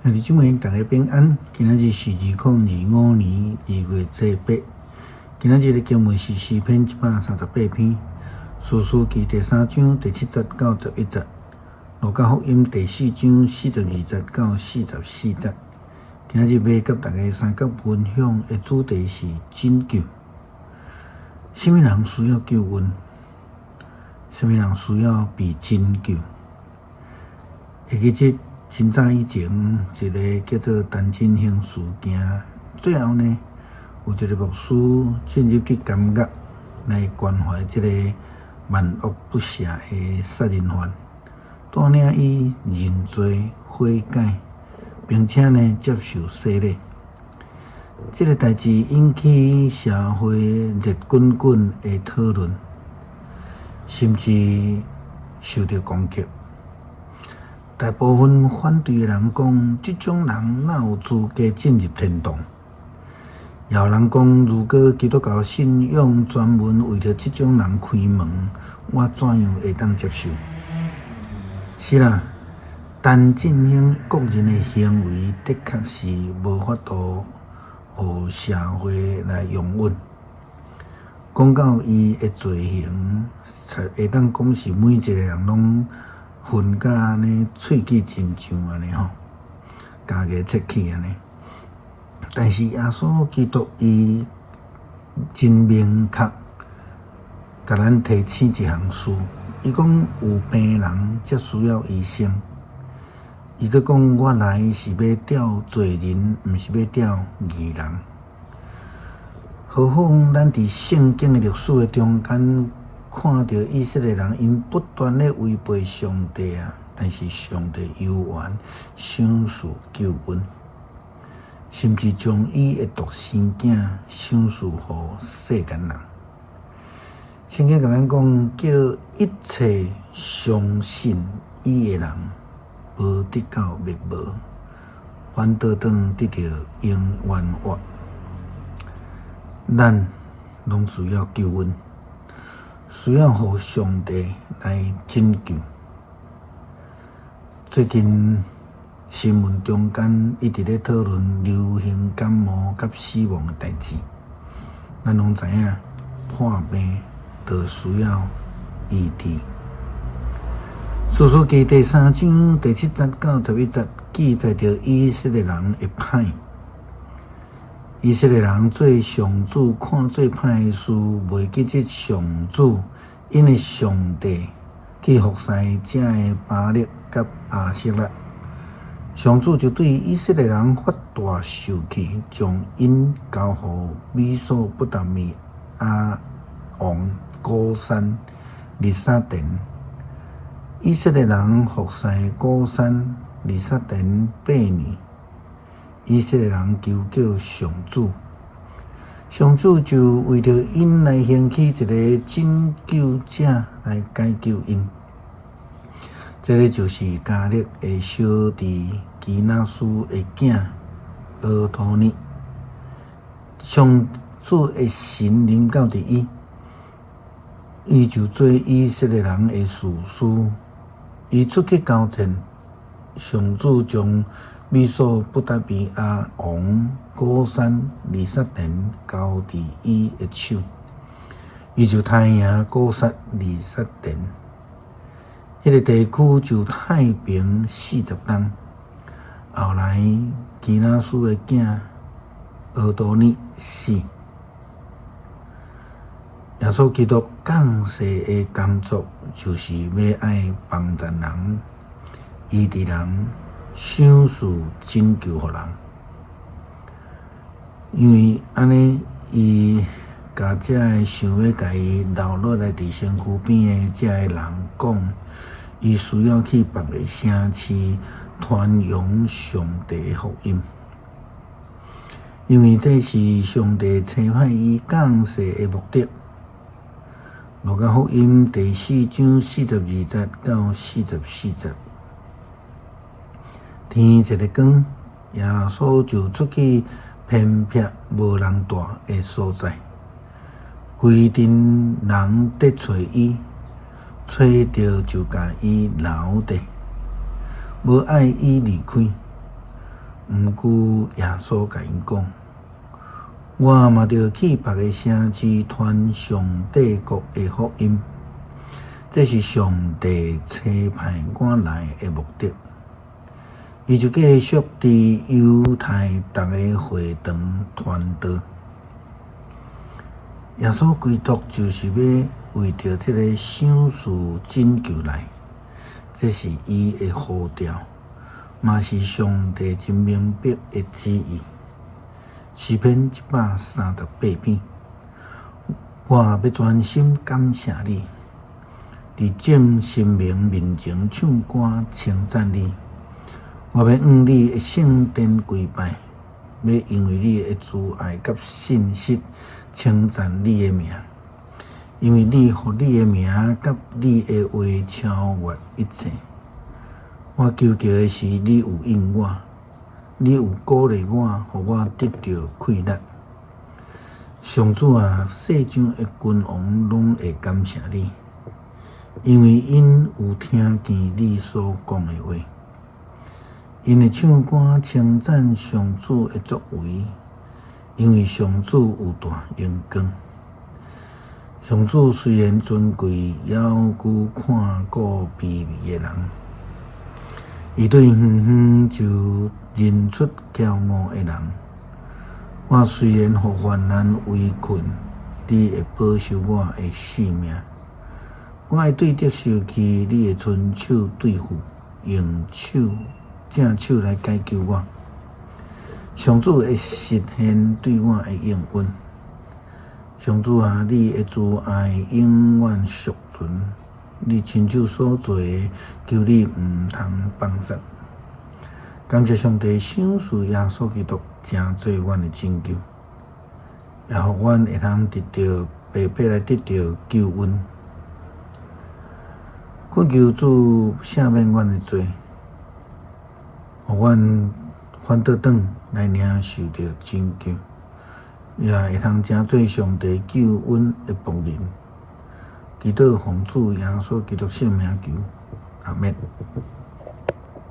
兄弟姊妹，大家平安。今仔日是2025年2月初八。今仔日的經文是詩篇138篇，士師記第三章第七節到十一節，路加福音第四章42節到44節。今仔日欲佮大家相佮分享的主題是拯救。啥物人需要救恩？啥物人需要被拯救？會記得真早以前，一个叫做陳進興事件，最後呢，有一个牧師進入去監獄來關懷這个萬惡不赦的殺人犯，帶領伊認罪悔改，並且呢接受洗禮。這个代誌引起社會熱滾滾的討論，甚至受著攻擊。大部分反對的人講，這種人哪有資格進入天堂？也有人講，如果基督教信仰專門為著這種人開門，我怎樣會當接受？是啦，陳進興個人的行為的確是無法度予社會來容忍。講到伊的罪行，會當講是每一個人攏恨甲按呢，喙齒真上按呢吼，咬牙切齒按呢。但是耶穌基督伊真明確，共咱提醒一項事。伊講有病人才需要醫生。伊閣講我來是欲召罪人，毋是欲召義人。何況咱佇聖經的歷史的中間，看著以色列人𪜶不斷咧違背上帝啊，但是上帝猶原賞賜救恩，甚至將伊的獨生囝賞賜予世間人。聖經共咱講，叫一切相信伊的人，無得到滅亡，反倒轉得著永遠活。咱攏需要救恩。需要予上帝來拯救。最近新聞中間一直咧討論流行感冒佮死亡的代誌，咱攏知影破病就需要醫治。士師記第三章第七節到十一節記載著以色列人的歹。以色列人做上主看做歹的事，袂記得上主𪜶的上帝去服侍這个巴力佮亞舍拉。上主就對以色列人發大受氣，將𪜶交予美索不達米亞王古珊日撒但。以色列人服侍古珊日撒但8年。以色列人求叫上主，上主就為著𪜶來興起一个拯救者來解救𪜶。這个就是迦勒的小弟基拿斯的囝俄陀聶。上主的神臨到佇伊，伊就做以色列人的士師。伊出去交戰，上主將美索不達米亞王古珊日撒但交佇伊的手，伊就刣贏古珊日撒但，彼个地區就太平40冬。後來基拿斯的囝俄陀聶死。耶穌基督降世的工作，就是欲愛幫助人、醫治人、賞賜拯救予人，因為按呢，伊共這个想欲共伊留落來佇身軀邊的這个人講，伊需要去別个城市傳揚上帝的福音，因為這是上帝差派伊降世的目的。路加福音第四章42節到44節。天一个光，耶穌就出去偏僻無人蹛的所在，規陣人佇揣伊，揣著就共伊留佇，無愛伊離開。毋過耶穌共𪜶講：我嘛著去別个城市傳上帝國的福音，這是上帝差派我來的目的。伊就繼續佇猶太逐个會堂傳道。耶穌基督就是欲為著這个賞賜拯救來，這是伊的呼召，嘛是上帝真明白的旨意。詩篇138篇，我欲專心感謝你，佇眾神明面前唱歌稱讚你。我欲向你的聖殿跪拜，欲因為你的慈愛佮信實稱讚你的名，因為你予你的名佮你的話超越一切。我求告的時，你有應我，你有鼓勵我，予我得著氣力。上主啊，世上的君王攏會感謝你，因為𪜶有聽見你所講的話。𪜶會唱歌稱讚上主的作為，因為上主有大榮光。上主雖然尊貴，猶閣看顧卑微的人。伊對遠遠就認出驕傲的人。我雖然予患難圍困，你會保守我的性命。我的對敵受氣，你會伸手對付，用手正手來解救我。上主會實現對我的應允。上主啊，你的慈愛永遠續存，你親手所做的，求你毋通放殺。感謝上帝賞賜耶穌基督，成做阮的拯救，也予阮會通得著白白來得著救恩。懇求主赦免阮的罪，予阮反倒轉來領受著拯救，也會通成做上帝救恩的僕人。祈禱奉主耶穌基督聖名求，阿們。